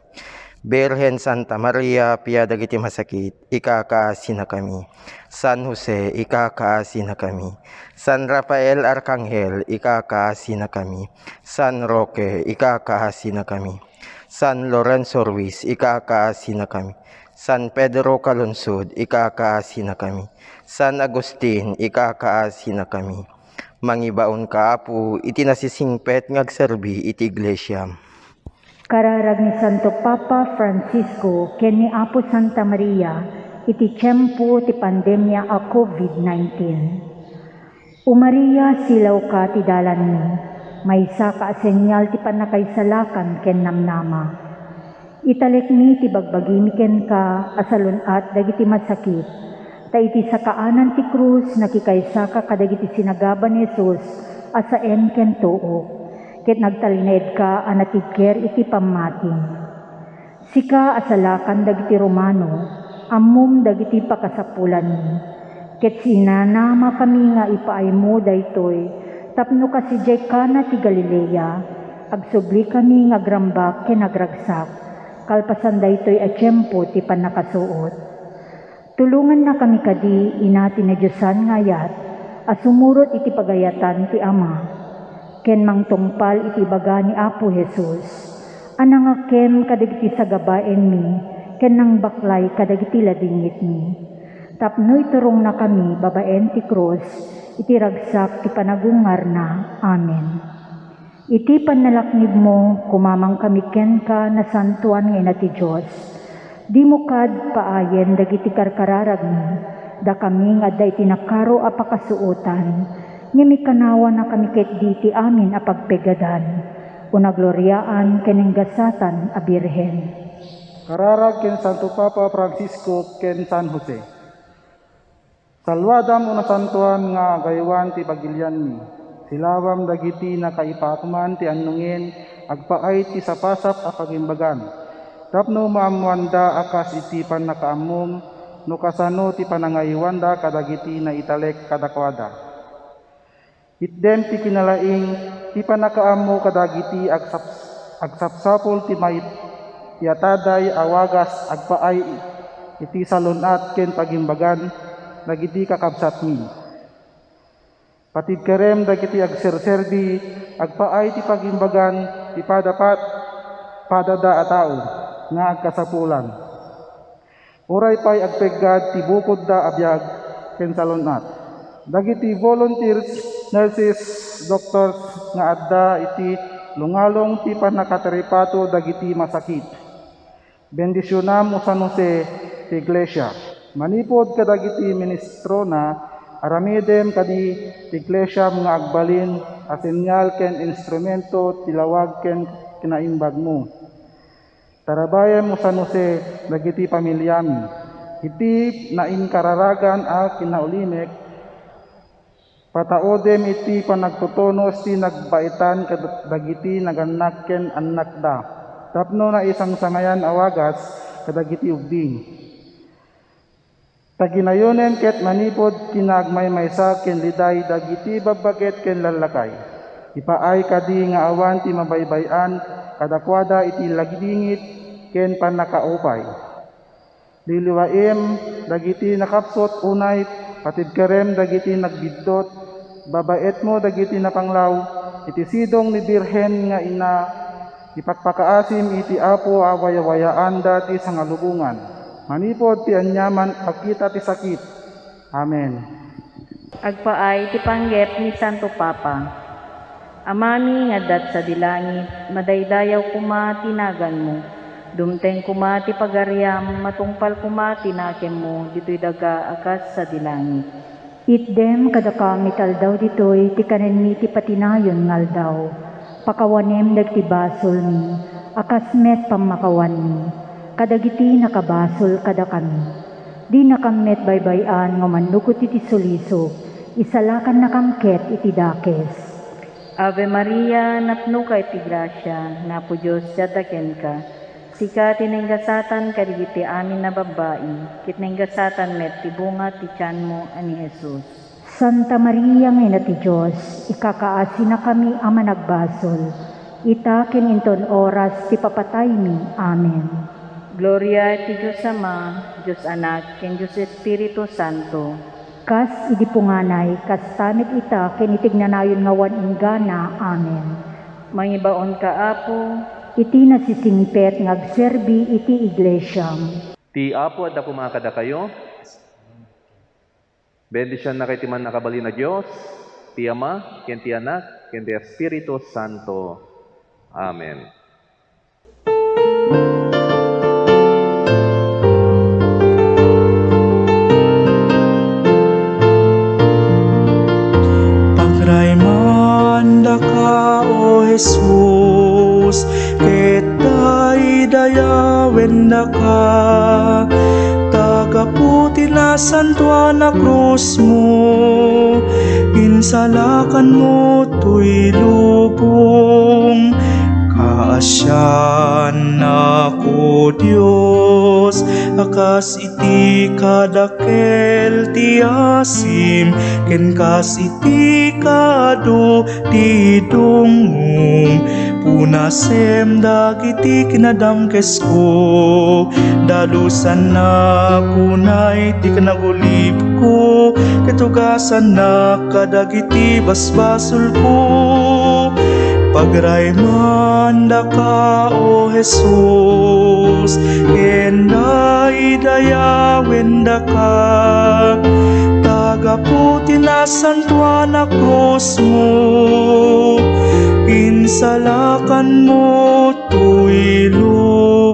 Birhen Santa Maria, pia dagiti masakit, ikakaasinakami. San Jose, ikakaasinakami. San Rafael Arcangel, ikakaasinakami. San Roque, ikakaasinakami. San Lorenzo Ruiz, ikakaasinakami. San Pedro Calungsod, ikakaasinakami. San Agustin, ikakaasinakami. Mangibaonka, Apo, iti nasisingpet nga agserbi iti Iglesia. Kararag ni Santo Papa Francisco ken ni Apo Santa Maria iti tiempo ti pandemia a covid nineteen. O Maria, silawka ti dalanmi, maysaka a senial ti pannakaisalakan ken namnama. Italekmi ti bagbagimi kenka a salun-at dagiti masakit, ta iti sakaanan ti krus nakikaysaka kadagiti sinagaba ni Jesus a saem ken tuok, ket nagtalinaedka a natibker iti pammatim. Sika a salakan dagiti Romano, ammom dagiti pakasapulanmi, ket sinanamakami nga ipaaymo daytoy tapno kas idiay Cana ti Galilea, agsublikami nga agrambak ken agragsak, kalpasan daytoy a tiempo ti pannakasuot. Tulongannakami kadi, Ina ti nadiosan nga ayat, a sumurot iti pagayatan ti Ama, ken mangtungpal iti ibaga ni Apo Jesus, a nangakem kadagiti sagabaenmi ken nangbaklay kadagiti ladingitmi, tapno iturongnakami babaen ti krus iti ragsak ti panagungarna. Amen. Iti pannalaknibmo, kumamangkami kenka, nasantoan nga Ina ti Dios. Dimo kad paayen dagiti karkararagmi, dakami nga adda iti nakaro a pakasuotan, ngem ikanawannakami ketdi iti amin a pagpeggadan, o nagloriaan ken inggasatan a Birhen. Kararag ken Santo Papa Francisco ken San Jose. Saluadam, o nasantoan nga agaywan ti pagilianmi. Silawam dagiti nakaipatman ti annongen agpaay ti sapasap a pagimbagan, tapno maammoanda a kas iti pannakaammom no kasano ti panangaywanda kadagiti naitalek kadakuada. Itdem ti kinalaing ti pannakaammo kadagiti agsap-, agsapsapul ti may-, ti ataday a wagas agpaay iti salun-at ken pagimbagan dagiti kakabsatmi. Patibkerem dagiti agserserbi agpaay ti pagimbagan ti padapat-, padada a tao nga agkasapulan. Uray pay agpeggad ti bukodda a biag ken salun-at. Dagiti volunteers, nurses, doctors nga adda iti lungalong ti pannakataripato dagiti masakit. Bendisionam, o San Jose, ti Iglesia. Manipud kadagiti ministrona, aramidem kadi ti Iglesiam nga agbalin a senial ken instrumento ti lawag ken kinaimbagmo. Tarabayem, o San Jose, dagiti pamiliami. Iti nainkararagan a kinaulimek, pataudem iti panagtutunos ti nagbaitan kad-, dagiti nagannak ken annakda. tapno naisangsangayan a wagas kadagiti ubbing. Ta ginayonem ket manipud kinaagmaymaysa ken liday dagiti babbaket ken lallakay. Ipaay kadi nga awan ti mabaybay-an kadakuada iti lagidingit ken pannakaupay. Liliwaem dagiti nakapsut unay patibkerem dagiti nagbiddut, babaetmo dagiti napanglaw iti sidong ni Birhen nga Ina, ipakpakaasim iti Apo a wayawayaanda ti sangalubongan, manipud ti aniaman a kita ti sakit. Amen. Agpaay ti panggep ni Santo Papa. Amami nga adda sadi langit, madaydayaw koma ti naganmo. Dumteng koma ti pagariam, matungpal koma ti nakemmo ditoy daga a kas sadi langit. Itdem kadakami ti aldaw ditoy ti kanenmi ti patinayon nga aldaw. Pakawanem dagiti basolmi, a kas met pammakawanmi kadagiti nakabasol kadakami. Dinakam met baybay-an nga mannukot iti sulisog, isalakannakam ket iti dakes. Ave Maria, napnoka iti grasia, nga Apo Dios ti adda kenka. Sika ti naingasatan kadagiti amin a babbai, ket naingasatan met ti bunga ti tianmo a ni Jesus. Santa Maria nga Ina ti Dios, ikakaasinakami a managbasol, ita ken inton oras ti papataymi. Amen. Gloria iti Dios Ama, Dios Anak, ken Dios Espiritu Santo. Kas idi punganay, kasta met ita ken iti agnanayon nga awan inggana. Amen. Mangibaonka, Apo. Iti nasisingpet nga agserbi iti iglesiam. Ti Apo adda koma kadakayo. Bendisionnaka iti mannakabalin a Dios, ti Ama, ken ti Anak, ken ti Espiritu Santo. Amen. Pagraymandaka, O Jesus, ket daydayawendaka, ta gapu ti nasantoan a krusmo, insalakanmo toy lubong. Kaasiannak, O Dios, a kas iti kadakkel ti asim, ken kas iti kaadu ti dungngom. Punasem dagiti kinadamkesko, dalusannak unay ti kinagulipko, ket ugasannak kadagiti basbasolko. Pagraymandaka, O Jesus, ken daydayawendaka, ta gapu ti nasantoan a krusmo, insalakanmo toy lubong.